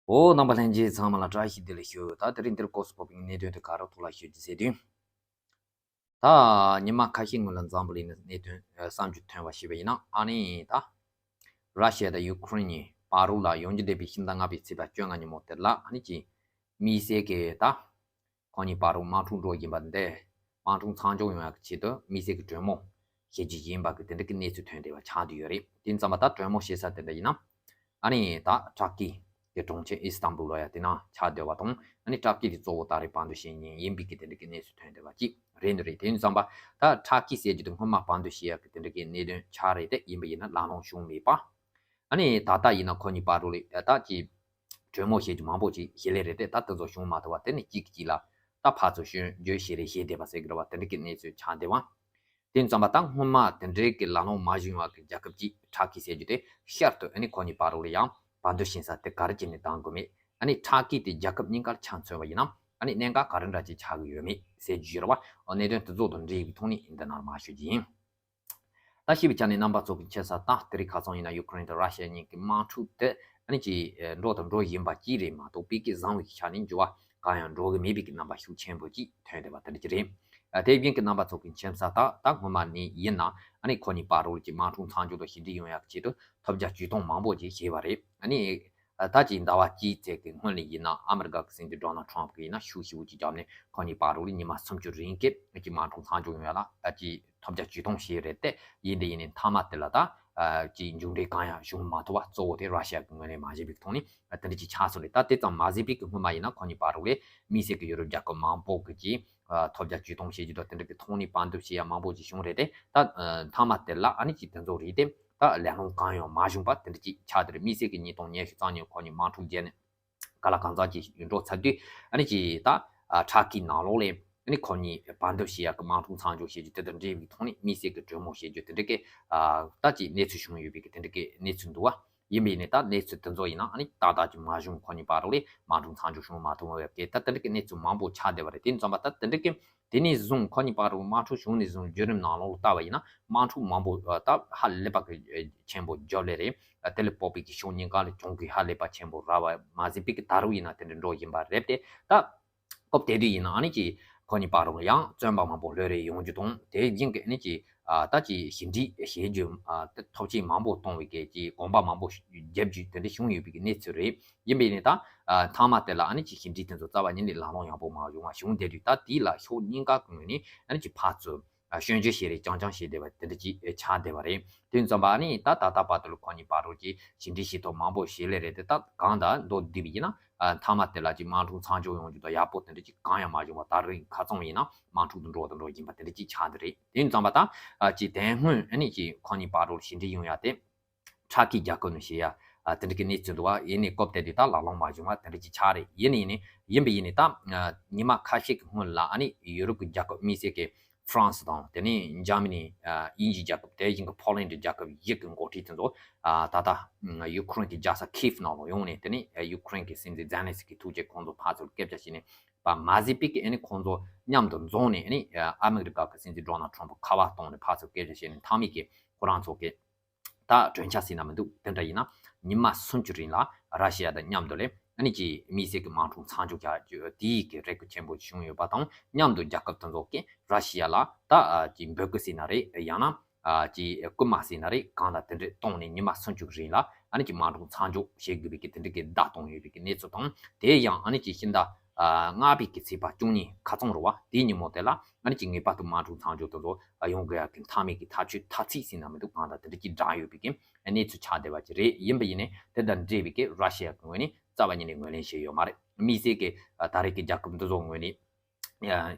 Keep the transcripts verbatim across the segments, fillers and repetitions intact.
འོ། རྣམ་པ་ལྷན་རྒྱས་ཚང་མ་ལ་བཀྲ་ཤིས་བདེ་ལེགས་ཞུ། ད་དེ་རིང་འདིར་སྐོར་སུ་ཕོག་པའི་གནད་དོན་དེ་ག་རེ་ཐོག་ལ་ཞུ་རྒྱུ་ཟེར་དུས། ད་ཉི་མ་ཁ་ཤས་སྔོན་ལ་འཛམ་བུ་གླིང་ནས་གནད་དོན་ཨ་གསར་འགྱུར་ཐོན་པ་ཞིག་ཡིན་ན། ཨ་ནི་ད་ར་ཤི་ཡ་དང་ཡུ་ཁུ་རེན་གཉིས་བར་དུ་ལ་ཡོང་རྒྱུ་བསྡད་པའི་ཕྱི་ཟླ་ལྔ་པའི་ཚེས་པ་བཅོ་ལྔ་ཉིན་མོ་དེ་ལ། ཨ་ནི་ཅིག་དམིགས་བསལ་གྱི་ད་ཁོ་གཉིས་བར་དུ་དམག་འཁྲུག་འགྲོ་བཞིན་པ་འདི་དམག་འཁྲུག་མཚམས་འཇོག་ཡོང་ཡག་གི་ཆེད་དུ་དམིགས་བསལ་གྱི་གྲོས་མོལ་བྱེད་རྒྱུ་ཡིན་པ་གི་དེ་འདྲ་གི་གནས་ཚུལ་ཐོན་བསྡད་པ་ཆགས་བསྡད་ཡོད་རེད། དེ་ཙམ་པ་ད་གྲོས་མོལ་བྱེད་ས་དེ་འདྲ་ཡིན་ན། ཨ་ནི་ད་ཊར་ཀི་གི་གྲོང་ཁྱེར་ཨི་སི་ཏན་བུལ་ལ་ཡ་དེ་ན་ཆགས་བསྡད་པ་དང་། ཨ་ནི་ཊར་ཀི་དེ་གཙོ་བོ་ད་རེས་བར་འདུམ་བྱེད་མཁན་ཡིན་པའི་གི་དེ་འདྲ་གི་གནས་ཚུལ་ཐོན་བསྡད་པ་ཅིག་རེད་འདུག་རེད། དེ་ཙམ་པ་ད་ཊར་ཀི་ཟེར་རྒྱུ་དེ་སྔོན་མ་བར་འདུམ་བྱེད་ཡག་གི་དེ་འདྲ་གི་གནད་དོན་ཆགས་རེད་དེ། ཡིན་པ་ཡིན་ན་ལམ་ལྷོང་བྱུང་མེད་པ། ཨ་ནི་ད་ལྟ་ཡིན་ན་ཁོ་གཉིས་བར་དུ་ལ་ད་ཅིག་གྲོས་མོལ་བྱེད་རྒྱུ་མང་པོ་ཅིག་བྱེད་ལེ་རེད་དེ། ད་དེ་ཚོ་བྱུང་མ་ཐུབ་པ་དེ་ནི་གཅིག་གིས་གཅིག་ལ་ད་ཕར་ཚུར་སྐྱོན་བརྗོད་བྱེད་རེས་བྱེད་བསྡད་པ་ཟེར་གི་རེད་བ། དེ་འདྲ་གི་གནས་ཚུལ་ཆགས་བསྡད་པ། དེ་ཙམ་པ་ད་སྔོན་མ་དེ་འདྲའི་གི་ལམ་ལྷོང་མ་བྱུང་བ་གི་རྒྱལ་ཁབ་ཅིག་ཊར་ཀི་ཟེར་རྒྱུ་དེ་ཤར་དུ་ཨ་ནི་ཁོ་གཉིས་བར་དུ་ལ་ཡང་བར་འདུམ་བྱེད་ས་དེ་ག་རེ་བྱས་ནས་འདང་དགོས་མེད། ཨ་ནི་ཊར་ཀི་དེ་རྒྱལ་ཁབ་གཉིས་ཀར་ཆ་མཚོན་པ་ཡིན་ན། ཨ་ནི་གནད་འགག་ག་རེ་འདྲ་ཅིག་ཆགས་ཀྱི་ཡོད་མེད་ཟེར་རྒྱུ་ཡོད་རེད་བ། གནད་དོན་དེ་ཚོ་དང་འབྲེལ་བའི་ཐོག་ནས་འདི་ནར་མ་ཞུ་རྒྱུ་ཡིན། ད་ཞིབ་ཆ་ནས་རྣམ་པ་ཚོ་གི་མཁྱེན་ས་ད་དེ་རིང་ཁ་སང་ཡིན་ན་ཡུ་ཁུ་རེན་དང་ར་ཤི་ཡ་གཉིས་ཀྱི་དམག་འཁྲུག་དེ་ཨ་ནི་ཅིག་འགྲོ་དང་འགྲོ་བཞིན་པ་ཅིག་རེད་མ་གཏོགས། དཔེ་གི་བཟང་བའི་ཆ་ནས་འགྱུར་བ་གང་ཡང་འགྲོ་གི་མེད་པའི་གི་རྣམ་པ་ཤུགས་ཆེན་པོ་ཅིག་ཐོན་བསྡད་པ་དེ་འདྲ་ཅིག་རེད། དེ་བཞིན་གྱི་རྣམ་པ་ཚོ་གི་མཁྱེན་ས་ད་ད་སྔོན་མ་ནས་ཡིན་ན། ཨ་ནི་ཁོ་གཉིས་བར་དུ་ལ་ཅིག་དམག་འཁྲུག་མཚམས་འཇོག་དང་ཞི་འགྲིག་ཡོང་ཡག་ཆེད་དུ་ཐོབ་རྒྱ་ཇུས་གཏོང་མང་པོ་ཅིག་བྱས་པ་རེད། ཨ་ནི། ད་ཅིག་ཟླ་བ་གཅིག་ཙམ་གྱི་སྔོན་ལ་ཡིན་ན་ཨ་མི་རི་ཀ་གི་སྲིད་འཛིན་ཌོ་ནལ་ཊམ་གྱིས་ཡིན་ན་ཤུགས་ཆེ་བོ་ཅིག་བརྒྱབ་ནས་ཁོ་གཉིས་བར་དུ་ལ་ཉི་མ་སུམ་ཅུ་རིང་གི་ཅིག་དམག་འཁྲུག་མཚམས་འཇོག་ཡོང་ཡ་ལ་ད་ཅིག་ཐོབ་རྒྱ་ཇུས་གཏོང་བྱས་རེད་དེ། ཡིན་དེ་ཡིན་ནའི་མཐའ་མ་དེ་ལ་ད་ཅིག་མཇུག་འབྲས་གང་ཡང་བྱུང་མ་ཐུབ་པ། གཙོ་བོ་དེ་ར་ཤི་ཡ་གི་ངོས་ནས་མ་བྱས་པའི་ཐོག་ནས་དེ་འདྲ་ཅིག་ཆགས་སོང་རེད། ད་དེ་ཙམ་མ་ཟད་པའི་གི་སྔོན་མ་ཡིན་ན་ཁོ་གཉིས་བར་དུ་ལ་དམིགས་བསལ་གྱི་ཡུ་རོབ་རྒྱལ་ཁབ་མང་པོ་གི་ཅིག་ཐོབ་རྒྱ་ཇུས་གཏོང་བྱེད་རྒྱུ་དང་དེ་འདྲ་གི་ཐོག་ནས་བར་འདུམ་བྱེད་ཡ་མང་པོ་ཅིག་བྱུང་རེད་དེ། ད་མཐའ་མ་དེ་ལ་ཨ་ནི་ཅིག་དེ་ཚོ་རེད་དེ། ད་ལམ་ལྷོང་གང་ཡང་མ་བྱུང་བ་དེ་འདྲ་ཅིག་ཆགས་བསྡད་རེད། དམིགས་བསལ་གྱི་ཉིས་སྟོང་ཉི་ཤུ་རྩ་གཉིས་ཁོ་གཉིས་དམག་འཁྲུག་བརྒྱབ་ནས་ག་ལ་གང་འཚམ་ཅིག་འགྲོ་ཚར་དུས། ཨ་ནི་ཅིག་ད་ཊར་ཀི་ནང་ལོགས་ལ་ཨ་ནི་ཁོ་གཉིས་བར་འདུམ་བྱེད་ཡག་གི་དམག་འཁྲུག་མཚམས་འཇོག་བྱེད་རྒྱུ་དེ་དང་འབྲེལ་བའི་ཐོག་ནས་དམིགས་བསལ་གྱི་གྲོས་མོལ་བྱེད་རྒྱུ་དེ་འདྲ་གི་ད་ཅིག་གནས་ཚུལ་བྱུང་ཡོད་པའི་གི་དེ་འདྲ་གི་གནས་ཚུལ་འདུག་བ། ཡིན་པ་ཡིན་ནའི་ད་གནས་ཚུལ་དེ་ཚོ་ཡིན་ན་ཨ་ནི་ཏག་ཏག་ཅིག་མ་བྱུང་། ཁོ་གཉིས་བར་དུ་ལ་དམག་འཁྲུག་མཚམས་འཇོག་བྱུང་མ་ཐུབ་པའི་གི་ད་དེ་འདྲ་གི་གནས་ཚུལ་མང་པོ་ཆགས་བསྡད་པ་རེད། དེ་ཙམ་པ་ད་དེ་འདྲ་གི་དེ་ནས་བཟུང་ཁོ་གཉིས་བར་དུ་དམག་འཁྲུག་བྱུང་ནས་བཟུང་བརྒྱུད་རིམ་ནང་ལོགས་ལ་ལྟ་བ་ཡིན་ན་དམག་འཁྲུག་མང་པོ་ད་ཧ་ལས་པ་གི་ཆེན་པོ་བརྒྱབ་ལེ་རེད། དེ་ལ་བབ་པའི་གི་ཕྱོགས་གཉིས་ཀ་ལ་གྱོང་གུན་ཧ་ལས་པ་ཆེན་པོ་རག་པ་མ་ཟད་པའི་གི་ད་རུང་ཡིན་ན་དེ་འདྲ་འགྲོ་བཞིན་པ་རེད་དེ། ད་སྐབས་དེ་དུས་ཡིན་ན་ཨ་ནི་ཅིག་ཁོ་གཉིས་བར་དུ་ཡང་བཙོན་པ་མང་པོ་གློད་རེས་ཡོང་རྒྱུ་དང་། དེ་བཞིན་གྱི་ཨ་ནི་ཅིག་ཨ་ད་ཅིག་ཞི་འགྲིག་བྱེད་རྒྱུ་ཨ་ད་ཐབས་ཇུས་མང་པོ་གཏོང་བའི་གི་ཅིག་དགོངས་པ་མང་པོ་བརྒྱབ་རྒྱུ་དེ་འདྲ་བྱུང་ཡོད་པའི་གི་གནས་ཚུལ་རེད། ཡིན་པ་ཡིན་ནའི་ད་ཨ་མཐའ་མ་དེ་ལ་ཨ་ནི་ཅིག་ཞི་འགྲིག་དེ་ཚོ་རྩ་བ་ཉིད་ནས་ལམ་ལྷོང་ཡག་པོ་མ་བྱུང་བ་བྱུང་བསྡད་དུས། ད་དེ་ལ་ཕྱོགས་གཉིས་ཀ་གི་ངོས་ནས་ཨ་ནི་ཅིག་ཕར་ཚུར་ཨ་སྐྱོན་བརྗོད་བྱེད་རེས་རྐྱང་རྐྱང་བྱེད་བསྡད་པ་དེ་འདྲ་ཅིག་ཆགས་བསྡད་པ་རེད། དེ་ཙམ་པ་ཨ་ནི་ད་ད་ལྟ་བར་དུ་ལ་ཁོ་གཉིས་བར་དུ་ཅིག་ཞི་འགྲིག་བྱེད་ཐབས་མང་པོ་བྱས་ལེ་རེད་དེ། ད་གང་ལྟར་མདོར་བསྡུས་པ་ཡིན་ན། ཨ་མཐའ་མ་དེ་ལ་ཅིག་དམག་འཁྲུག་མཚམས་འཇོག་ཡོང་རྒྱུ་དང་ཡག་པོ་དེ་འདྲ་ཅིག་གང་ཡང་མ་བྱུང་བ། ད་རིང་ཁ་རྩང་ཡིན་ན་དམག་འཁྲུག་དེ་འགྲོ་དང་འགྲོ་བཞིན་པ་དེ་འདྲ་ཅིག་ཆགས་བསྡད་རེད། དེ་ཙམ་པ་ད་ཨ་ཅིག་དེ་སྔོན་ཨ་ནི་ཅིག་ཁོ་གཉིས་བར་དུ་ཞི་འགྲིག་ཡོང་ཡ་དེ་ཊར་ཀི་རྒྱལ་ཁབ་ནས་བྱེད་ཡ་ཨ་དེ་འདྲ་གི་གནས་ཚུལ་འདུག་བ། ཡིན་ནའི་སྐབས་དེ་དུས་ད་ལམ་ལྷོང་མ་བྱུང་བ་དེ་འདྲ་ཅིག་ཆགས་རེད། ཡིན་ནའི་ཡིན་ནའི་ཡིན་པ་ཡིན་ནའི་ད་ཨ་ཉི་མ་ཁ་ཤས་ཀྱི་སྔོན་ལ་ཨ་ནི་ཡུ་རོབ་ཀྱི་རྒྱལ་ཁབ་དམིགས་བསལ་གྱི་ཧྥ་རན་སི་དང་། དེ་ནས་འཇར་མ་ནི། ཨ་དབྱིན་ཇིའི་རྒྱལ་ཁབ། དེ་བཞིན་གྱི་ཕོ་ལན་ཌི་རྒྱལ་ཁབ་བཞི་གི་འགོ་ཁྲིད་དེ་ཚོ་ཨ་ད་ལྟ་ཡུ་ཁུ་རེན་གྱི་རྒྱལ་ས་ཁིབ་ནང་ལ་ཡོང་ནས། དེ་ནས་ཡུ་ཁུ་རེན་གྱི་སྲིད་འཛིན་ཛེ་ལན་སི་ཀི་ཐུག་རྗེས་ཁོང་ཚོ་ཕར་ཚུར་སྐད་ཆ་བཤད་ནས་པ་མ་ཟད་པའི་གི་ཨ་ནི་ཁོང་ཚོ་མཉམ་དུ་འཛོམས་ནས། ཨ་ནི་ཨ་མི་རི་ཀ་གི་སྲིད་འཛིན་ཌོ་ནལ་ཊམ་ཕུ་ཁ་པར་བཏང་ནས་ཕར་ཚུར་སྐད་ཆ་བཤད་ནས། མཐའ་མའི་གི་ཁོ་རང་ཚོ་གི་ད་གྲོས་འཆར་ཟེར་ན་མི་འདུག་དེ་འདྲ་ཡིན་ན་ཉི་མ་སུམ་ཅུ་རིང་ལ་ར་ཤི་ཡ་དང་མཉམ་དུ་ལས་ཨ་ནི་ཅིག་དམིགས་བསལ་གྱི་དམག་འཁྲུག་མཚམས་འཇོག་བྱ་རྒྱུ་དེའི་གི་རེ་སྐུལ་ཆེན་པོ་བྱུང་ཡོད་པ་དང་། མཉམ་དུ་རྒྱལ་ཁབ་དེ་ཚོ་གིས་ར་ཤི་ཡ་ལ་ད་ཨ་ཅིག་འབོད་སྐུལ་ཟེར་ན་རེད། ཡང་ན་ཨ་ཅིག་སྐུལ་མ་ཟེར་ན་རེད། གང་ལ་དེ་འདྲས་གཏོང་ནས་ཉི་མ་སུམ་ཅུ་རིང་ལ་ཨ་ནི་ཅིག་དམག་འཁྲུག་མཚམས་འཇོག་བྱེད་དགོས་པའི་གི་དེ་འདྲས་གི་བརྡ་གཏོང་ཡོད་པའི་གི་གནས་ཚུལ་དང་། དེ་ཡང་ཨ་ནི་ཅིག་ཕྱི་ཟླ་ཨ་ལྔ་པའི་གི་ཚེས་པ་བཅུ་གཉིས་ཁ་རྩང་རེད་བ། དེའི་ཉིན་མོ་དེ་ལ་ཨ་ནི་ཅིག་ངེས་པར་དུ་དམག་འཁྲུག་མཚམས་འཇོག་དེ་ཚོ་ཡོང་དགོས་ཡག་གི་མཐའ་མའི་གི་ཐག་གཅོད་ཐ་ཚིག་ཟེར་ན་མི་འདུག་གང་ལྟར་དེ་འདྲ་ཅིག་བསྒྲགས་ཡོད་པའི་གི་གནས་ཚུལ་ཆགས་བསྡད་པ་ཅིག་རེད། ཡིན་པ་ཡིན་ནའི་དེ་དང་འབྲེལ་བའི་གི་ར་ཤི་ཡ་གི་ངོས་ནས་རྩ་བ་ཉིད་ནས་ངོས་ལེན་བྱས་ཡོད་མ་རེད། དམིགས་བསལ་གི་ད་རེས་ཀྱི་རྒྱལ་ཁབ་འདི་ཚོ་ངོས་ནས་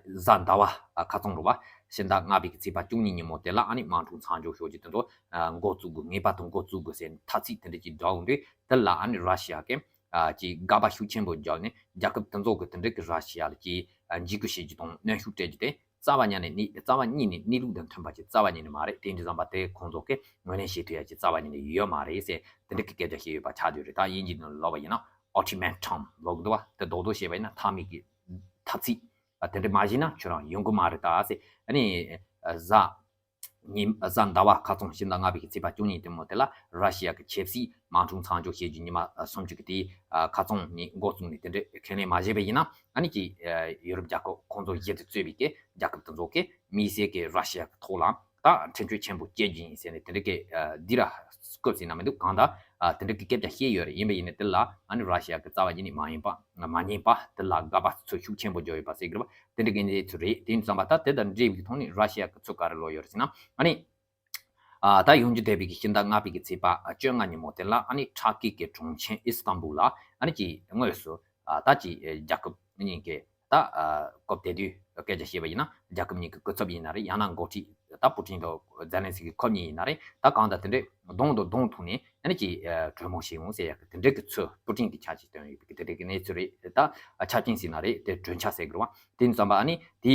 གཟའ་ཟླ་བ་ཁ་རྩང་རེད་བ། ཕྱི་ཟླ་ལྔ་པའི་གི་ཚེས་པ་བཅུ་གཉིས་ཉིན་མོ་དེ་ལ་ཨ་ནི་དམག་འཁྲུག་མཚམས་འཇོག་ཞུ་རྒྱུ་དེ་ཚོ་འགོ་བཙུགས་དགོས། ངེས་པར་དུ་འགོ་བཙུགས་དགོས་ཟེར་ཐ་ཚིག་དེ་འདྲ་ཅིག་བསྒྲགས་ཡོང་དུས། དེ་ལ་ཨ་ནི་ར་ཤི་ཡ་གི་ཨ་ཅིག་དགག་པ་ཤུགས་ཆེན་པོ་བརྒྱབ་ནས། རྒྱལ་ཁབ་དེ་ཚོ་གི་དེ་འདྲ་གི་ར་ཤི་ཡ་ལ་ཅིག་ཨ་འཇིགས་སྐུལ་བྱེད་རྒྱུ་དང་གནོན་ཤུགས་སྤྲད་རྒྱུ་དེ་རྩ་བ་ཉིད་ནས་གནས། རྩ་བ་ཉིད་ནས་གནས་ལུགས་དང་མཐུན་པ་ཅིག་རྩ་བ་ཉིད་ནས་མ་རེད། དེ་འདྲ་ཙམ་པ་དེ་ཁོང་ཚོ་གིས་ངོས་ལེན་བྱེད་ཐུབ་ཡ་ཅིག་རྩ་བ་ཉིད་ནས་ཡོད་མ་རེད་ཟེར་དེ་འདྲ་གི་སྐད་ཆ་བཤད་ཡོད་པ་ཆགས་བསྡད་ཡོད་རེད། ད་དབྱིན་ཇིའི་ནང་ལ་ལབ་པ་ཡིན་ན་ཨལ་ཊི་མེ་ཊམ་ལབ་གི་འདུག་བ། དེ་རྡོག་རྡོག་བཤད་པ་ཡིན་ན་མཐའ་མའི་གི་ཐ་ཚིག་ཨ་དེ་འདྲ་མ་བྱས་ན་ཁྱོད་རང་ཡོང་གི་མ་རེད་ད་ཟེར། ཨ་ནི་ཨ་གཟའ་ ཉིན་གཟའ་ཟླ་བ་ཁ་སང་ཕྱི་ཟླ་ལྔ་པའི་གི་ཚེས་པ་བཅུ་གཉིས་དེ་མོ་དེ་ལ་ར་ཤི་ཡ་གི་ཆབ་སྲིད་དམག་འཁྲུག་མཚམས་འཇོག་བྱེད་རྒྱུ་ཉི་མ་སུམ་ཅུ་གི་དེའི་ཁ་སང་ནས་འགོ་བཙུགས་ནས་དེ་འདྲའི་ཁས་ལེན་མ་བྱས་པ་ཡིན་ན་ཨ་ནི་ཀྱི་ཡུ་རོབ་རྒྱལ་ཁབ་ཁོང་ཚོ་གཞི་རྩ་གཙོས་པའི་གི་རྒྱལ་ཁབ་དེ་ཚོ་གི་དམིགས་བསལ་གྱི་ར་ཤི་ཡ་གི་ཐོག་ལ་ད་འགྲེམས་སྤྱོད་ཆེན་པོ་བྱེད་རྒྱུ་ཡིན་ཟེར་ནས་དེ་འདྲ་གི་འདི་ར་སྐབས་ཟིན་ན་མི་འདུག་གང་ལྟར་དེ་འདྲ་གི་སྐད་ཆ་བཤད་ཡོད་རེད། ཡིན་པ་ཡིན་ན་དེ་ལ་ཨ་ནི་ར་ཤི་ཡ་གི་རྩ་བ་ཉིད་ནས་མ་ཡིན་པ་མ་ཉན་པ་དེ་ལ་དགག་པ་ཚོ་ཤུགས་ཆེན་པོ་བརྗོད་ཡོད་པ་ཟེར་གི་རེད་པ། དེ་འདྲ་གི་གནས་ཚུལ་རེད། དེ་ཡིན་ཙམ་པ་ད་དེ་དང་འབྲེལ་བའི་ཐོག་ནས་ར་ཤི་ཡ་གི་ཚུར་ག་རེ་ལོག་ཡོད་རེད་ཟེར་ན་ཨ་ནི། ཨ་ད་ཡོང་རྒྱུ་བསྡད་པའི་གི་ཕྱི་ཟླ་ལྔ་པའི་གི་ཚེས་པ་བཅོ་ལྔ་ཉིན་མོ་དེ་ལ་ཨ་ནི་ཊར་ཀི་གི་གྲོང་ཁྱེར་ཨི་སི་ཏམ་བུལ་ལ་ཨ་ནི་ཀྱི་དངོས་སུ་ཨ་ད་ཀྱི་རྒྱལ་ཁབ་གཉིས་ཀྱི་ད་ཨ་སྐབས་དེ་དུས་སྐད་ཆ་བཤད་པ་ཡིན་ན་རྒྱལ་ཁབ་གཉིས་ཀྱི་སྐུ་ཚབ་ཡིན་ན་རེད། ཡང་ན་འགོ་ཁྲིད་ད་པུ་ཏིན་དང་ཛེ་ལན་སི་ཀི་ཁོ་གཉིས་ཡིན་ན་རེད། ད་གང་ལྟར་དེ་འདྲས་གདོང་དང་གདོང་ཐུག་ནས་ཨ་ནི་ཀྱི་གྲོས་མོལ་བྱེད་འོང་ཟེར་ཡག་གི་དེ་འདྲས་ཀྱི་ཚུལ་པུ་ཏིན་གྱི་ཆ་ཅིག་སྟོན་ཡོད་པའི་གི་དེ་འདྲས་ཀྱི་གནས་ཚུལ་རེད། ད་ཆ་རྐྱེན་ཟེར་ན་རེད། དེ་གྲོས་འཆར་ཟེར་གི་རེད་བ། དེ་ཡིན་ཙམ་པ་ཨ་ནི་དེ་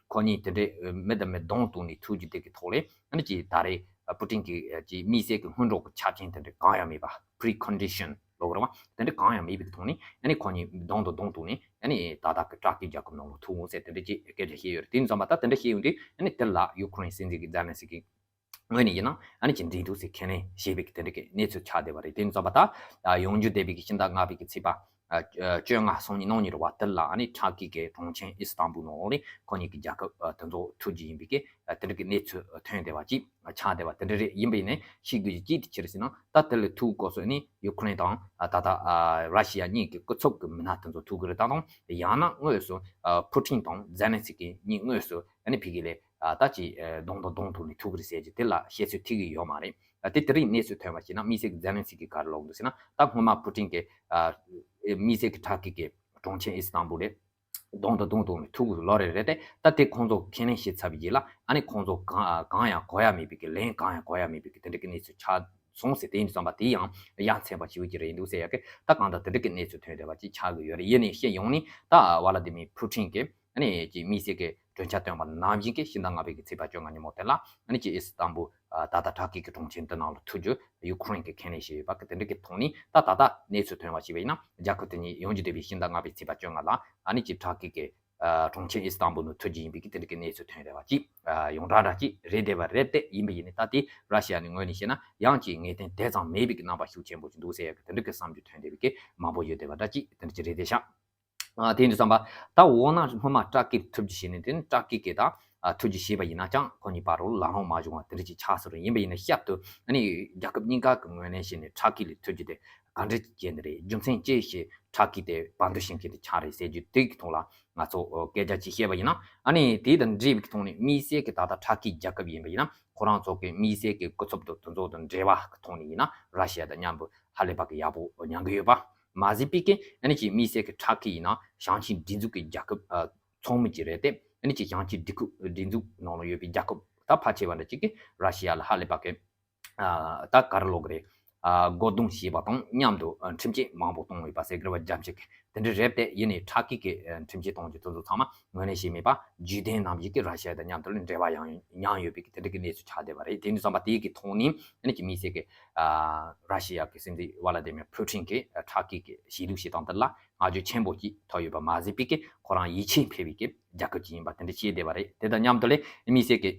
ཁོ་གཉིས་དེ་འདྲས་མི་དང་མི་གདོང་གཏུག་ནས་ཐུག་རྒྱུ་དེ་གི་ཐོག་ལས་ཨ་ནི་ཀྱི་ད་རེས་པུ་ཏིན་གྱི་ཀྱི་དམིགས་བསལ་གྱི་སྔོན་འགྲོ་གི་ཆ་རྐྱེན་དེ་འདྲ་གང་ཡང་མེད་པ། precondition ལབ་དགོས་རེད་བ། དེ་འདྲ་གང་ཡང་མེད་པའི་ཐོག་ནས་ཨ་ནི་ཁོ་གཉིས་གདོང་དང་གདོང་གཏུག་ནས་ཨ་ནི་ད་ལྟ་གི་ཊར་ཀི་རྒྱལ་ཁབ་ནང་ལ་ཐུག་འོང་ཟེར་དེ་འདྲ་ཅིག་སྐད་ཆ་བཤད་ཡོད་རེད། དེ་ཡིན་ཙམ་པ་ད་དེ་འདྲ་བཤད་ཡོང་དུས་ཨ་ནི་དེ་ལ་ཡུ་ཁུ་རེན་སྲིད་འཛིན་གྱི་ཛེ་ལན་སི་ཀི་ངོས་ནས་ཡིན་ན་ཨ་ནི་ཅི་འགྲིག་འདུག་ཟེར་ཁས་ལེན་བྱེད་པའི་གི་དེ་འདྲ་གི་གནས་ཚུལ་ཆགས་བསྡད་པ་རེད། དེ་ཡིན་ཙམ་པ་ད་ཡོང་རྒྱུ་བསྡད་པའི་གི་ཕྱི་ཟླ་ལྔ་པའི་གི་ཚེས་པ་བཅོ་ལྔ་སང་ཉིན་གནངས་ཉིན་རེད་བ། དེ་ལ་ཨ་ནི་ཊར་ཀི་གི་གྲོང་ཁྱེར་ཨི་སི་ཏམ་བུལ་ནང་ལ་ཁོ་གཉིས་ཀྱི་རྒྱལ་ཁབ་དེ་ཚོ་ཐུག་རྒྱུ་ཡིན་པའི་གི་དེ་འདྲ་གི་གནས་ཚུལ་ཐོན་བསྡད་པ་ཅིག་ཆགས་བསྡད་པ་དེ་འདྲ་རེད། ཡིན་པ་ཡིན་ནའི་ཤེས་དགོས་རྒྱུ་ཅིག་དེ་ཅི་རེད་ཟེར་ན་ད་དེ་ལ་ཐུག་སྐབས་སུ་ཨ་ནི་ཡུ་ཁུ་རེན་དང་ད་ལྟ་ར་ཤི་ཡ་གཉིས་ཀྱི་སྐུ་ཚབ་ཀྱི་མི་སྣ་དེ་ཚོ་ཐུག་གི་རེད། ད་དང་ཡང་ན་དངོས་སུ་པུ་ཏིན་དང་ཛེ་ལན་སི་ཀི་གཉིས་དངོས་སུ་ཨ་ནི་ཕ་གི་ལ་ད་ཅི་གདོང་དང་གདོང་ཐུག་ནས་ཐུག་གི་རེད་ཟེར་གྱི་དེ་ལ་བཤད་ཚུལ་ཐིག་གི་ཡོད་མ་རེད། དེ་དེ་རིང་གནས་ཚུལ་ཐོན་པ་ཞིག་ན་དམིགས་བསལ་གྱི་ཛེ་ལན་སི་ཀི་ག་རེ་ལབ་འདུག་ཟེར་ན་ད་སྔོན་མ་པུ་ཏིན་གྱི་དམིགས་བསལ་གྱི་ཊར་ཀི་གི་གྲོང་ཁྱེར་ཨི་སི་ཏམ་བུལ་ལ་གདོང་དང་གདོང་ཐུག་ནས་ཐུག་གི་ལོ་རེ་རེད་དེ། ད་དེ་ཁོང་ཚོ་ཁས་ལེན་བྱས་ཚར་བའི་རྗེས་ལ་ཨ་ནི་ཁོང་ཚོ་གང་གང་ཡང་གོ་ཡ་མེད་པའི་གི་ལན་གང་ཡང་གོ་ཡ་མེད་པའི་གི་དེ་འདྲ་གི་གནས་ཚུལ་ཆགས་སོང་ཟེར། དེ་ཡིན་དུས་ཙམ་པ་དེ་ཡང་ཡ་མཚན་པ་ཞེ་པོ་ཅིག་རེད་འདུག་ཟེར་ཡ་གི་ད་གང་ལྟར་དེ་འདྲ་གི་གནས་ཚུལ་ཐོན་བསྡད་པ་ཅིག་ཆགས་ཀྱི་ཡོད་རེད། ཡིན་ནའི་བཤད་ཡོང་ནི་ད་ཝ་ལ་ཏི་མིར་པུ་ཏིན་གྱི་ཨ་ནི་ཀྱི་དམིགས་བསལ་གྱི་གྲོས་འཆར་བཏོན་པ་ནང་བཞིན་གྱི་ཕྱི་ཟླ་ལྔ་པའི་གི་ཚེས་པ་བཅོ་ལྔ་ཉིན་མོ་དེ་ལ་ཨ་ནི་ཀྱི་ཨི་སི་ཏམ་བུལ་ད་ལྟ་ཊར་ཀི་གི་གྲོང་ཁྱེར་འདི་ནང་ལ་ཐུག་རྒྱུ་ཡུ་ཁུ་རེན་གྱིས་ཁས་ལེན་བྱས་ཡོད་པ་གི་དེ་འདྲ་གི་ཐོག་ནས་ད་ད་ལྟ་གནས་ཚུལ་ཐོན་པ་ཞིག་བྱས་ན་རྒྱལ་ཁབ་དེ་གཉིས་ཡོང་རྒྱུ་བསྡད་པའི་ཕྱི་ཟླ་ལྔ་པའི་ཚེས་པ་བཅོ་ལྔ་ལ་ཨ་ནི་ཀྱི་ཊར་ཀི་གི་གྲོང་ཁྱེར་ཨི་སི་ཏམ་བུལ་ནང་ཐུག་རྒྱུ་ཡིན་པའི་གི་དེ་འདྲ་གི་གནས་ཚུལ་ཐོན་བསྡད་པ་ཅིག་ཡོངས་གྲགས་འདྲ་ཅིག་རེད་བསྡད་པ་རེད་དེ། ཡིན་པ་ཡིན་ནའི་ད་དེ་ར་ཤི་ཡ་ནི་ངོས་ནས་བཤད་ན་ཡང་ཅིག་ངེས་གཏན་དེ་ཙམ་མེད་པའི་གི་རྣམ་པ་ཤུགས་ཆེན་པོ་ཅིག་འདུག་ཟེར་ཡ་གི་དེ་འདྲ་གི་བསམ་རྒྱུ་ཐོན་བསྡད་པའི་གི་མང་པོ་ཡོད་བསྡད་པ་འདྲ་ཅིག་དེ་འདྲ་ཅིག་རེད་བསྡད་ཤག་ཨ་དེ་ཡིན་དུས་ཙམ་པ་ད་འོ་ན་སྔོན་མ་ཊར་ཀི་ལ་ཐུག་རྒྱུ་བྱས་ནས་དེ་ནི་ཊར་ཀི་གིས་ད་ཨ་ཐུག་རྒྱུ་བྱས་པ་ཡིན་ན་ཅང་ཁོ་གཉིས་བར་རུ་ལམ་ལྷོང་མ་བྱུང་བ་དེ་འདྲ་ཅིག་ཆགས་སོང་རེད། ཡིན་པ་ཡིན་ན་ཞབས་ཏུ་ཨ་ནི་རྒྱལ་ཁབ་གཉིས་ཀ་གི་ངོས་ནས་བྱས་ནས་ཊར་ཀི་ལ་ཐུག་རྒྱུ་དེ་ག་འདྲ་ཅིག་བྱས་ནས་རེད། རྒྱུ་མཚན་ཅི་ཞིག་ཊར་ཀི་དེ་བར་འདུམ་བྱེད་མཁན་དེ་ཆགས་རེད་ཟེར་རྒྱུ་དེ་གི་ཐོག་ལ་ང་ཚོ་སྐད་ཆ་ཅིག་བཤད་པ་ཡིན་ན་ཨ་ནི་དེ་དང་འབྲེལ་བའི་ཐོག་ནས་དམིགས་བསལ་གྱི་ད་ལྟ་ཊར་ཀི་རྒྱལ་ཁབ་ཡིན་པ་ཡིན་ན་ཁོ་རང་ཚོ་གི་དམིགས་བསལ་གྱི་སྐུ་ཚབ་དང་དེ་ཚོ་དང་འབྲེལ་བ་གི་ཐོག་ནས་ཡིན་ན་ར་ཤི་ཡ་དང་མཉམ་པོ་ཧ་ལས་པ་གི་ཡག་པོ་མྱངས་གི་ཡོད་པ། མ་ཟད་པའི་གི་ཨ་ནི་ཅིག་དམིགས་བསལ་གྱི་ཊར་ཀི་ཡིན་ན་ཞིང་ཆེན་སྒྲིག་འཛུགས་ཀྱི་རྒྱལ་ཁབ་ཨ་ཚང་མ་ཅིག་རེད་དེ། ཨ་ནི་ཅིག་ཞིང་ཆེན་སྒྲིག་ཁུལ་སྒྲིག་འཛུགས་ནང་ལ་ཡོད་པའི་རྒྱལ་ཁབ་ད་ཕལ་ཆེ་བ་འདྲ་ཅིག་གིས་ར་ཤི་ཡ་ལ་ཧ་ལས་པ་གི་ཨ་ད་ག་རེ་ལབ་དགོས་རེད། ཨ་མགོ་རྡུང་བྱས་པ་དང་མཉམ་དུ་ཨ་ཁྲིམས་ཆད་མང་པོ་གཏོང་ཡོད་པ་ཟེར་གི་རེད་བ། རྒྱ་མི་གི་དེ་འདྲ་རེད་དེ། ཡིན་ནའི་ཊར་ཀི་གི་ཨ་ཁྲིམས་ཆད་གཏོང་རྒྱུ་དེ་ཚོ་ཚང་མ་ངོས་ལེན་བྱས་མེད་པ། རྒྱུད་ལྡན་ནང་བཞིན་གྱི་ར་ཤི་ཡ་དང་མཉམ་དུ་ལ་འབྲེལ་བ་ཡང་མྱངས་ཡོད་པའི་གི་དེ་འདྲ་གི་གནས་ཚུལ་ཆགས་བསྡད་པ་རེད། དེ་ཡིན་དུས་ཙམ་པ་དེའི་གི་ཐོག་ནས་ཨ་ནི་ཅིག་དམིགས་བསལ་གྱི་ཨ་ར་ཤི་ཡ་གི་སྲིད་འཛིན་ཝ་ལ་ཏི་མིར་ཕུ་ཏིན་གྱིས་ཨ་ཊར་ཀི་གི་གཞིས་ལུས་བྱེད་སྟངས་དེ་ལ་བསྔགས་བརྗོད་ཆེན་པོ་ཅིག་ཐོབ་ཡོད་པ་མ་ཟད་པའི་གི་ཁོ་རང་ཡིད་ཆེས་འཕེར་བའི་གི་རྒྱལ་ཁབ་ཅིག་ཡིན་པ་དེ་འདྲ་བཤད་བསྡད་པ་རེད། དེ་དང་མཉམ་དུ་ལ་དམིགས་བསལ་གྱི་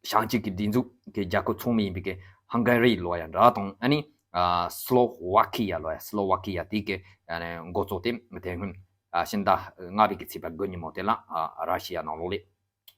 ཞིང་ཆེན་གྱི་སྒྲིག་འཛུགས་ཀྱི་རྒྱལ་ཁབ་ཚང་མ་ཡིན་པའི་གི་ཧང་ག་རི་ལབ་ཡ་འདྲ་དང་ཨ་ནི་ཨ་སི་ལོ་ཝ་ཁི་ཡ་ལབ་ཡ། སི་ལོ་ཝ་ཁི་ཡ་དེ་གི་ཨ་ནི་འགོ་གཙོ་དེ་དེ་སྔོན་ཨ་ཕྱི་ཟླ་ལྔ་པའི་གི་ཚེས་པ་དགུ་ཉིན་མོ་དེ་ལ་ཨ་ར་ཤི་ཡ་ནང་ལོགས་ལ་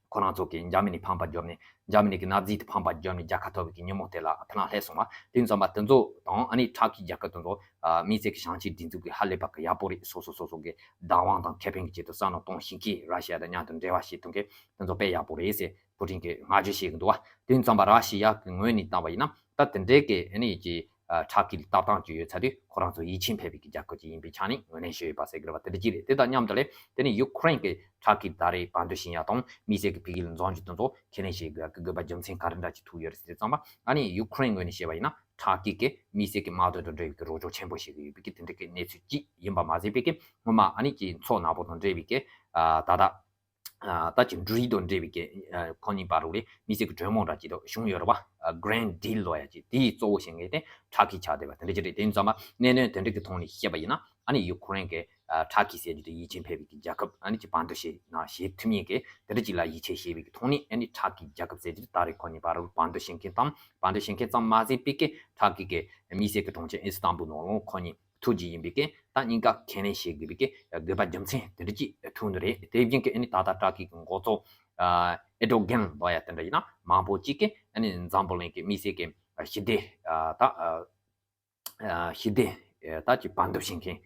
ཁོ་རང་ཚོ་གི་འཇར་མ་ནི་ཕམ་པ་བརྒྱབ་ནས་འཇར་མ་ནི་གི་ནཱ་ཛི་དེ་ཕམ་པ་བརྒྱབ་ནས་རྒྱལ་ཁ་ཐོབ་པའི་གི་ཉིན་མོ་དེ་ལ་ཐ་ན་སླེབས་སོང་བ། དེ་ཡིན་ཙམ་པ་དེ་ཚོ་དང་ཨ་ནི་ཊར་ཀི་རྒྱལ་ཁབ་དེ་ཚོ་ཨ་དམིགས་བསལ་གྱི་ཞིང་ཆེན་སྒྲིག་འཛུགས་ཀྱི་ཧ་ལས་པ་གི་ཡག་པོ་རེད། སོ་སོ་སོ་སོ་གི་བདག་དབང་དང་ཁེ་ཕན་གྱི་ཆེད་དུ་བསམ་བློ་གཏོང་བཞིན་གྱི་ར་ཤི་ཡ་དང་མཉམ་དུ་འབྲེལ་བ་བྱེད་ཐུབ་མཁན་དེ་ཚོ་དཔེ་ཡག་པོ་རེད་ཟེར་ཕུ་ཏིན་གྱིས་བསྔགས་བརྗོད་བྱེད་ཀྱི་འདུག་བ། དེ་ཡིན་ཙམ་པ་ར་ཤི་ཡ་གི་ངོས་ནས་བལྟས་པ་ཡིན་ན་ད་དེ་འདྲའི་གི་ཨ་ནི་ཀྱི་ཨ་ཊར་ཀི་ལ་ལྟ་སྟངས་ཅིག་ཡོད་ཚར་དུས་ཁོ་རང་ཚོ་ཡིད་ཆེས་འཕེར་བའི་གི་རྒྱལ་ཁབ་ཅིག་ཡིན་པའི་ཆ་ནས་ངོས་ལེན་བྱས་ཡོད་པ་ཟེར་གི་རེད་བ། དེ་འདྲ་ཅིག་རེད། དེ་དང་མཉམ་དུ་ལས་དེ་ནི་ཡུ་ཁུ་རེན་གྱི་ཊར་ཀི་ད་རེས་བར་འདུམ་བྱེད་ཡ་དང་དམིགས་བསལ་གྱི་ཕ་གི་ལ་འཛིན་རྒྱུ་དེ་ཚོ་ཁས་ལེན་བྱེད་དགོས་ཡ་གི་དགོས་པ་རྒྱུ་མཚན་ག་རེ་འདྲ་ཅིག་ཐུག་ཡོད་རེད་ཟེར་དུས་ཙམ་པ་ཨ་ནི་ཡུ་ཁུ་རེན་ངོས་ནས་བཤད་པ་ཡིན་ན་ཊར་ཀི་གི་དམིགས་བསལ་གྱི་དམག་དོན་དང་འབྲེལ་བའི་གི་རོགས་སྐྱོར་ཆེན་པོ་བྱེད་ཀྱི་ཡོད་པའི་གི་དེ་འདྲ་གི་གནས་ཚུལ་ཅིག་ཡིན་པ་མ་ཟད་པའི་གི་སྔོན་མ་ཨ་ནི་ཀྱི་མཚོ་ནག་པོ་དང་འབྲེལ་བའི་གི་ཨ་ད་ལྟ་ཨ་ད་ཅིག་འབྲུ་རིགས་དང་འབྲེལ་བའི་གི་ཨ་ཁོ་གཉིས་བར་རུ་ལས་དམིགས་བསལ་གྱི་གྲོས་མོལ་འདྲ་ཅིག་ཏུ་བྱུང་ཡོད་རེད་བ། Grain Deal ལབ་ཡ་ཅིག་དེའི་གཙོ་བོ་བྱེད་མཁན་དེ་ཊར་ཀི་ཆགས་བསྡད་པ་དེ་འདྲ་ཅིག་རེད། དེ་ཡིན་ཙམ་པ་གནད་དོན་དེ་འདྲ་གི་ཐོག་ནས་བཤད་པ་ཡིན་ན་ཨ་ནི་ཡུ་ཁུ་རེན་གྱི་ ཨ་ཁྲ་ཀི་ཟེར་རྒྱུ་དེ་ཡིད་ཆེས་འཕེར་བའི་གི་རྒྱལ་ཁབ། ཨ་ནི་ཅིག་བར་འདུམ་བྱས་ན་བྱེད་ཐུབ་མཁན་གི་དེ་འདྲ་ཅིག་ལ་ཡིད་ཆེས་བྱས་པའི་གི་ཐོག་ནས། ཨ་ནི་ཁྲ་ཀི་རྒྱལ་ཁབ་ཟེར་རྒྱུ་དེ་ད་རེས་ཁོ་གཉིས་བར་རུ་བར་འདུམ་བྱེད་མཁན་དང་། བར་འདུམ་བྱེད་མཁན་ཙམ་མ་ཟད་པའི་གི་ཁྲ་ཀི་གི་དམིགས་བསལ་གི་གྲོང་ཁྱེར་ཨི་སི་ཏམ་བུལ་ནང་ལོགས་ཁོ་གཉིས་ཐུག་རྒྱུ་ཡིན་པའི་གི། ད་གཉིས་ཀ་ཁས་ལེན་བྱེད་དགོས་པའི་གི་དགོས་པ་རྒྱུ་མཚན་དེ་འདྲ་ཅིག་ཐུག་ནི་རེད། དེ་བཞིན་གི་ཨ་ནི་ད་ལྟ་ཁྲ་ཀི་གི་འགོ་གཙོ་ཨ་ཨེར་ཌོ་གྷན་ལབ་ཡ་དེ་འདྲ་ཡིན་ན། མང་པོ་ཅིག་གིས་ཨ་ནི་འཛམ་བུ་གླིང་གི་དམིགས་བསལ་གི་ཞི་བདེ་ཨ་ད་ཨ་ཞི་བདེ་ཨ་ད་ཅིག་བར་འདུམ་བྱེད་མཁན་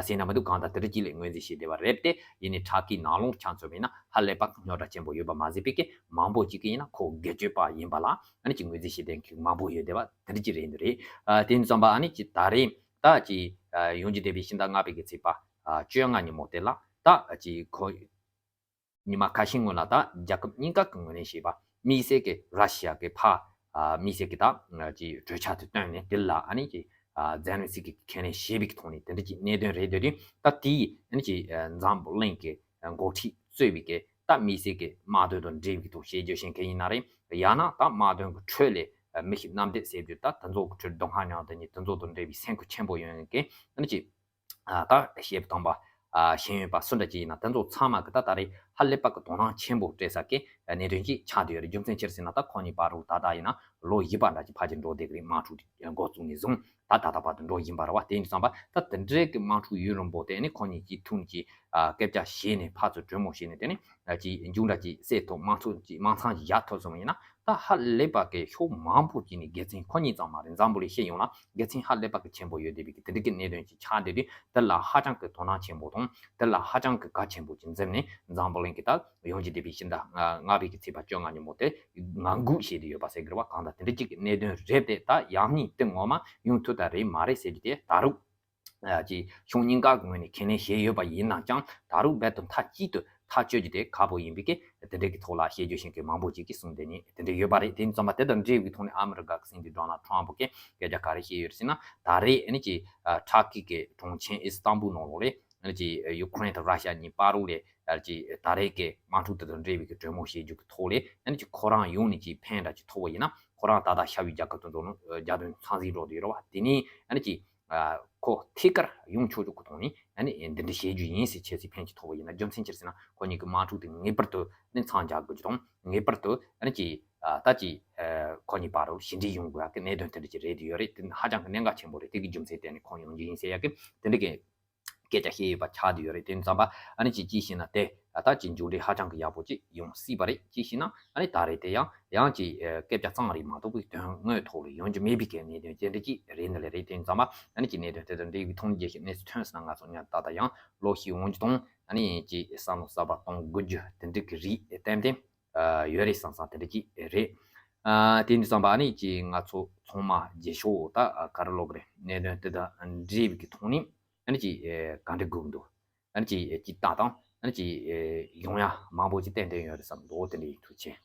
ཟེར་ན་མི་འདུག་གང་ལྟར་དེ་འདྲ་ཅིག་ལ་ངོས་འཛིན་བྱས་བསྡད་པ་རེད་དེ། ཡིན་ནའི་ཁྲ་ཀི་ནང་ལོགས་ཆ་མཚོན་པ་ཡིན་ན་ཧ་ལས་པ་རྙོག་དྲ་ཆེན་པོ་ཡོད་པ་མ་ཟད་པའི་གི། མང་པོ་ཅིག་གིས་ཡིན་ན་ཁོ་སྒེར་གཅོད་པ་ཡིན་པ་ལ་ཨ་ནི་ཅིག་ངོས་འཛིན་བྱེད་མཁན་མང་པོ་ཡོད་བསྡད་པ་དེ་འདྲ་ཅིག་རེད་འདུག་རེད། ཨ་དེ་ཡིན་དུས་ཙམ་པ་ཨ་ནི་ཅིག་ད་རེས་ད་ཅིག་ཨ་ཡོང་རྒྱུ་བསྡད་པའི་ཕྱི་ཟླ་ལྔ་པའི་གི་ཚེས་པ་ཨ་བཅོ་ལྔ་ཉིན་མོ་དེ་ལ། ད་ཅིག་ཁོ་ཉི་མ་ཁ་ཤས་སྔོན་ལ་ད་རྒྱལ་ཁབ་གཉིས་ཀ་གི་ངོས་ནས་བྱས་པ། དམིགས་བསལ་གྱི་ར་ཤི་ཡ་གི་ཕར་ཨ་དམིགས་བསལ་གྱི་ད་ཅིག་གྲོས་འཆར་དེ་བཏོན་ནས། དེ་ལ་ཨ་ནི་ཅིག་ཨ་ཛེ་ལན་སི་ཀི་གིས་ཁས་ལེན་བྱས་པའི་གི་ཐོག་ནས་དེ་འདྲ་ཅིག་གནད་དོན་རེད་འདུག་དུས། ད་དེའི་ཨ་ནི་ཅིག་ཨ་འཛམ་བུ་གླིང་གི་འགོ་ཁྲིད་གཙོས་པའི་གི་ད་དམིགས་བསལ་གྱི་དམག་དོན་དང་འབྲེལ་བའི་གི་ཐོག་བྱེད་རྒྱུ་བྱེད་མཁན་ཡིན་ན་རེད། ཡང་ན་ད་དམག་དོན་གྱི་ཁྲོད་ལས་ཨ་མི་ཤི་རྣམ་དེ་ཟེར་རྒྱུ། ད་དེ་ཚོ་གི་ཁྲོད་དུ་ཧ་ཉང་དེ་ཉིད་དེ་ཚོ་དང་འབྲེལ་བའི་སེམས་ཁུར་ཆེན་པོ་ཡོད་མཁན་ཨ་ནི་ཅིག་ཨ་ད་ཤེས་བཏང་པ། ཨ་ཤེས་ཡོན་པ་སུ་འདྲ་ཅིག་ཡིན་ན་དེ་ཚོ་ཚང་མ་གི་ད་ད་རེས་ཧ་ལས་པ་གི་དོ་སྣང་ཆེན་པོ་སྤྲད་ས་གི་གནད་དོན་ཅིག་ཆགས་བསྡད་ཡོད་རེད། རྒྱུ་མཚན་ཅི་རེད་ཟེར་ན། ད་ཁོ་གཉིས་བར་དུ་ད་ལྟ་ཡིན་ན་ལོ་བཞི་པ་འདྲ་ཅིག་ཕལ་ཆེར་འགྲོ་བསྡད་ཀྱི་རེད། དམག་འཁྲུག་འགོ་བཙུགས་ནས་བཟུང་ད་ད་ལྟ་བར་དུ་འགྲོ་བཞིན་པ་རེད་བ། དེ་ཡིན་དུས་ཙམ་པ་ད་དེ་འདྲའི་གི་དམག་འཁྲུག་ཡུན་རིང་པོ་དེ་ནི་ཁོ་གཉིས་ཀྱིས་ཐུག་ནས་ཅིག་ཨ་སྐད་ཆ་བཤད་ནས་ཕར་ཚུར་གྲོས་མོལ་བྱས་ནས། དེ་ནི་ཅིག་མཇུག་འབྲས་ཅིག་སེལ་ཐུབ། དམག་འཁྲུག་ཅིག་དམག་མཚམས་ཅིག་བཞག་ཐུབ་སོང་བ་ཡིན་ན། ད་ཧ་ལས་པ་གི་ཕྱོགས་མང་པོ་ཅིག་ནས་དགེ་མཚན། ཁོ་གཉིས་ཙམ་མ་རེད། འཛམ་བུ་གླིང་སྤྱི་ཡོངས་ལ་དགེ་མཚན་ཧ་ལས་པ་གི་ཆེན་པོ་ཡོད་བསྡད་པའི་གི་དེ་འདྲ་གི་གནད་དོན་ཅིག་ཆགས་བསྡད་དུས། དེ་ལ་ཧ་ཅང་གི་དོ་སྣང་ཆེན་པོ་དང་། དེ་ལ་ཧ་ཅང་གི་གལ་ཆེན་པོ་ཅིག་འཛིན་ནས། འཛམ་བུ་གླིང་གི་ད་ཡོང་རྒྱུ་བསྡད་པའི་ཕྱི་ཟླ་ལྔ་པའི་གི་ཚེས་པ་བཅོ་ལྔ་ཉིན་མོ་དེ་ངང་སྒུག་བྱས་ཏེ་ཡོད་པ་ཟེར་གི་རེད་བ། གང་ལྟར་དེ་འདྲ་ཅིག་གི་གནད་དོན་རེད་དེ། ད་ཡང་སྙིང་དེ་ངོ་མ་ཡོང་ཐུབ་ད་རེད་མ་རེད་ཟེར་རྒྱུ་དེ་ད་རུང་ཨ་ཅིག་ཕྱོགས་གཉིས་ཀ་གི་ངོས་ནས་ཁས་ལེན་བྱས་ཡོད་པ་ཡིན་ན་ཀྱང་། ད་རུང་རྦད་དེ་མཐའ་གཅིག་ཏུ་ཐག་གཅོད་རྒྱུ་དེ་ཁག་པོ་ཡིན་པའི་གི་དེ་འདྲའི་གི་ཐོག་ལ་བཤད་རྒྱུ་བྱེད་མཁན་མང་པོ་ཅིག་གིས་གསུངས་བསྡད་མཁན་དེ་འདྲ་ཡོད་པ་རེད། དེ་ཡིན་དུས་ཙམ་པ་དེ་དང་འབྲེལ་བའི་ཐོག་ནས་ཨ་མི་རི་ཀ་གི་སྲིད་འཛིན་ཌོ་ནལ་ཊམ་པུ་གིས་སྐད་ཆ་ག་རེ་བཤད་ཡོད་ཟེར་ན། ད་རེས་ཨ་ནི་ཅིག་ཨ་ཁྲ་ཀི་གི་གྲོང་ཁྱེར་ཨི་སི་ཏམ་བུལ་ནང་ལོགས་ལ་ཨ་ནི་ཅིག་ཡུ་ཀེ་རེན་དང་ར་ཤ་ཡ་གཉིས་བར་དུ་ལ་ཨ་ཅིག་ད་རེས་ཀྱི་དམག་འཁྲུག་དེ་དང་འབྲེལ་བའི་གི་གྲོས་མོལ་བྱེད་རྒྱུ་གི་ཐོག་ལ་ཨ་ནི་ཅིག་ཁོ་རང་ཡོང་ནས་ཅིག་ཕན་འདྲ་ཅིག་ཐོགས་པ་ཡིན་ན། ཁོ་རང་ད་ལྟ་ཤར་བའི་རྒྱལ་ཁབ་དེ་ཚོ་ནང་རྒྱལ་དོན་ཚང་ཞིང་འགྲོ་བསྡད་ཡོད་རེད་བ། དེ་ནས་ཨ་ནི་ཅིག་ཨ་ཁོ་ཐད་ཀར་ཡོང་ཆོག་ཆོག་གི་ཐོག་ནས་ཨ་ནི་འདི་འདྲ་བྱེད་རྒྱུ་ཡིན་ཟེར། ཁྱེད་ཚོས་ཕན་ཅིག་ཐོགས་པ་ཡིན་ན། རྒྱུ་མཚན་ཅི་རེད་ཟེར་ན། ཁོ་གཉིས་ཀྱི་དམག་འཁྲུག་དེ་ངེས་པར་དུ་ནི་མཚམས་འཇོག་དགོས་རྒྱུ་དང་། ངེས་པར་དུ་ཨ་ནི་ཅིག་ཨ་ད་ཅིག་ཨ་ཁོ་གཉིས་བར་དུ་ཞི་འགྲིག་ཡོང་དགོས་ཡ་གི་གནད་དོན་དེ་འདྲ་ཅིག་རེད་དེ་ཡོད་རེད། དེ་ཧ་ཅང་གི་གནད་འགག་ཆེན་པོ་རེད། དེ་གི་རྒྱུ་མཚན་བརྟེན་ནས་ཁོང་ཡོང་རྒྱུ་ཡིན་ཟེར་ཡ་གི་དེ་འདྲ་གི་སྐད་ཆ་བཤད་ཡོད་པ་ཆགས་བསྡད་ཡོད་རེད། དེ་ཙམ་པ་ཨ་ནི་ཅིག་ཅིག་བྱས་ན་དེ་ཨ་ད་ཅིག་མཇུག་འབྲས་ཧ་ཅང་གི་ཡག་པོ་ཅིག་ཡོང་སྲིད་པ་རེད། ཅིག་བྱས་ན་ཨ་ནི་ད་རེས་དེ་ཡང་ཡང་ཅིག་ཨ་སྐད་ཆ་ཙམ་རེད་མ་གཏོགས་པའི་དོན་དངོས་ཐོག་ལ་ཡོང་རྒྱུ་མེད་པའི་གི་གནད་དོན་དེ་འདྲ་ཅིག་རེད། འདི་ལས་རེད། དེ་ཙམ་པ་ཨ་ནི་ཅིག་གནད་དོན་དེ་དང་འབྲེལ་བའི་ཐོག་ནས་རྒྱལ་སྤྱིའི་གནས་ཚུལ་ཐོན་སོང་ན། ང་ཚོ་ཉར་ད་ལྟ་ཡང་ལོ་ཤས་འོང་རྒྱུ་དང་། ཨ་ནི་ཅིག་བསམ་བློ་གསར་པ་གཏོང་དགོས་རྒྱུ་དེ་འདྲ་གི་རིགས་ཏན་ཏན་ཨ་ཡོད་རེད་བསམ་བསམ་དེ་འདྲ་ཅིག་རེད། ཨ་དེ་འདྲ་བསམ་པ་ཨ་ནི་ཅིག་ང་ཚོ་ཚང་མ་རྗེས་ཕྱོགས་ད་ག་རེ་ལབ་དགོས་རེད། གནད་དོན་དེ་དང་འབྲེལ་བའི་གི་ཐོག་ནས་ཨ་ནི་ཅིག་ཨེ་ག་འདྲ་དགོས་འདུག་ཨ་ནི་ཅིག་ཨེ་ཅིག་ལྟ་སྟངས་ཨ་ནི་ཅིག་ཨེ་ཡོང་ཡ་མང་པོ་ཅིག་ཏན་ཏན་ཡོད་རེད་བསམ་འདུག་དེ་འདྲ་ཡིན། ཐུགས་རྗེ་ཆེ།